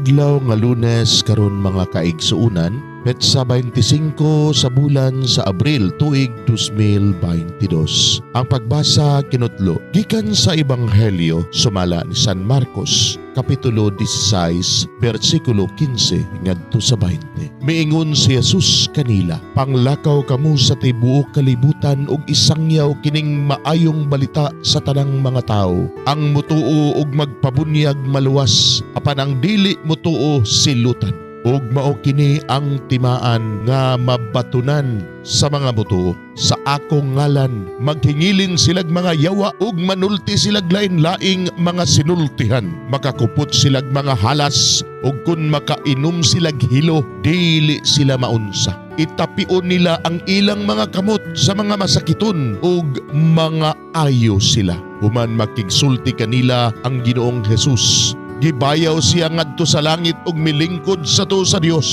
Adlaw nga Lunes karon, mga kaigsuunan, petsa 25 sa bulan sa Abril, tuig 2022. Ang pagbasa kinutlo gikan sa Ebanghelyo sumala ni San Marcos, kapitulo 16, bersikulo 15 ngadto sa 20. Miingon si Jesus kanila, "Panglakaw kamo sa tibuok kalibutan ug isangyaw kining maayong balita sa tanang mga tawo. Ang mutuo ug magpabunyag maluwas, apan ang dili mutuo silutan. Ug mao kini ang timaan nga mabatunan sa mga mutuo. Sa akong ngalan maghingilin silag mga yawa ug manulti silag lain-laing mga sinultihan. Makakupot silag mga halas ug kun makainom silag hilo, dili sila maunsa. Itapion nila ang ilang mga kamot sa mga masakiton ug mga ayo sila." Human makigsulti kanila ang Ginoong Jesus, gibayaw siya ngadto sa langit ug milingkod sa tuo sa Dios,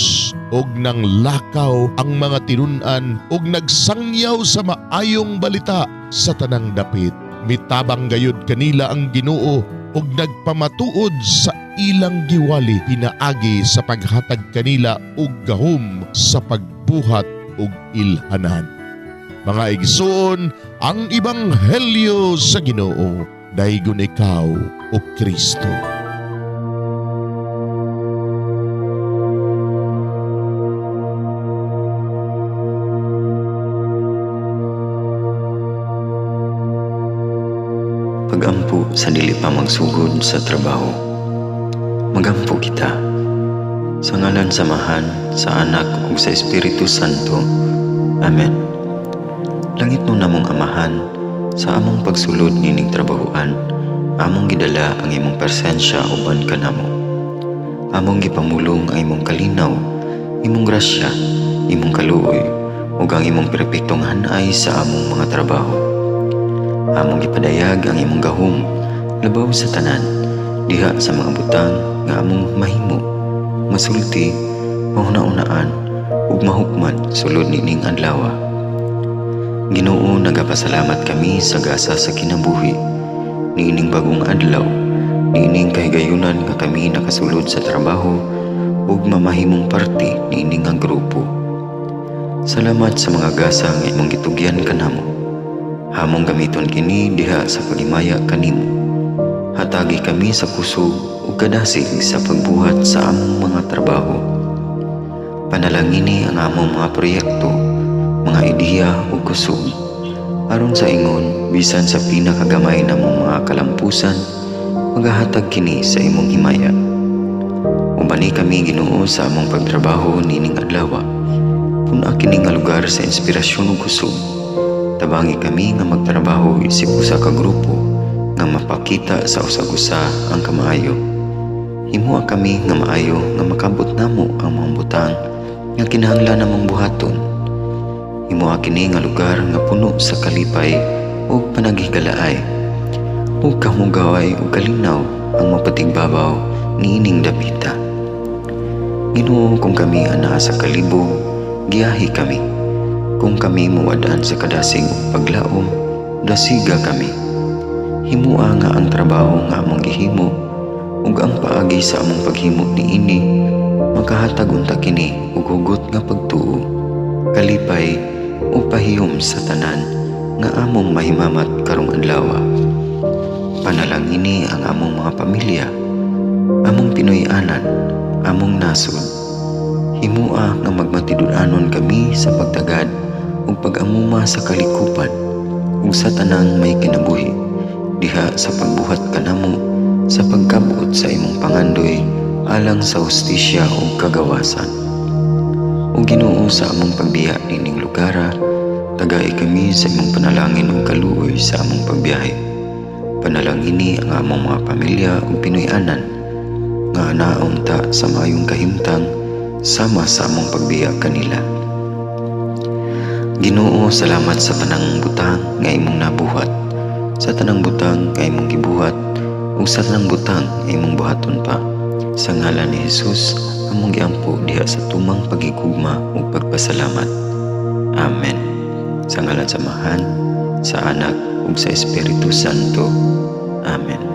ug nanglakaw ang mga tinun-an ug nagsangyaw sa maayong balita sa tanang dapit. Mitabang gayud kanila ang Ginoo ug nagpamatuod sa ilang giwali pinaagi sa paghatag kanila og gahom sa pagbuhat og ilhanan. Mga igsoon, ang ebanghelyo sa Ginoo. Daygon ikaw, o Kristo. Pagampo sa dili pa magsugod sa trabaho. Magampo kita. Sa ngalan sa Amahan, sa Anak ug sa Espiritu Santo. Amen. Langitnon namong Amahan, sa among pagsulod nining trabahoan, among gidala ang imong presensya uban kanamo. Among gipamulong ang imong kalinaw, imong grasya, imong kaluoy, ug ang imong perpektong hanay sa among mga trabaho. Among gipadayag ang imong gahom labaw sa tanan diha sa mga butang nga among mahimo, masulti, mahuna-unaan ug mahukman sulod nining adlaw. Ginoo, nagapasalamat kami sa gasa sa kinabuhi niining bagong adlaw, niining kahigayunan nga kami nakasulod sa trabaho ug mamahimong parte niini nga grupo. Salamat sa mga gasa nga imong gitugyan kanamo. Among gamiton kini diha sa paghimaya kanimo. Hatagi kami sa kusog ug kadasig sa pagbuhat sa among mga trabaho. Panalangini ang among mga proyekto, mga ideya ug kusog. Aron sa ingon, bisan sa pinakagamay namong mga kalampusan, magahatag kini sa imong himaya. Ubani kami, Ginoo, sa among pagtrabaho nining adlaw. Pun-a kini nga lugar sa inspirasyon ug kusog. Tabangi kami nga magtrabaho isip usa ka grupo nga mapakita sa usag-usa ang kamaayo. Himoa kami nga maayo nga makabot namo ang mga butang nga kinahanglan namong buhaton. Himoa kini nga lugar nga puno sa kalipay ug panaghigalaay. Ug kahugaway ug kalinaw ang mapatigbabaw niining dapita. Ginoo, kung kami anaa sa kalibog, giyahi kami. Kung kami muwad-an sa kadasig ug paglaom, dasiga kami. Himoa nga ang trabaho nga among gihimo ug ang paagi sa among paghimo niini makahatag unta kini og hugot nga pagtuo, kalipay ug pahiyom sa tanan nga among mahimamat karong adlaw. Panalangini ang among mga pamilya, among Pinoy-anan, among nasod. Himoa nga magmatinud-anon kami sa pagtagad ug pag-amuma sa kalikupan ug sa tanang may kinabuhi diha sa pagbuhat kanamo sa pagkabot sa imong pangandoy alang sa hustisya ug kagawasan. O Ginoo, sa among pagbiya nining lugara, tagai kami sa imong panalangin ug kaluoy sa among pagbiyahe. Panalangini ang among mga pamilya ug Pinoy-anan nga anaon ta sa maayong kahimtang sama sa among pagbiya kanila. Ginoo, salamat sa tanang butang nga imong nabuhat, sa tanang butang nga imong gibuhat, ug sa tanang butang nga imong buhaton pa. Sa ngalan ni Jesus, among giampo diha sa tumang pagigugma ug pagpasalamat. Amen. Sa ngalan sa Amahan, sa Anak ug sa Espiritu Santo. Amen.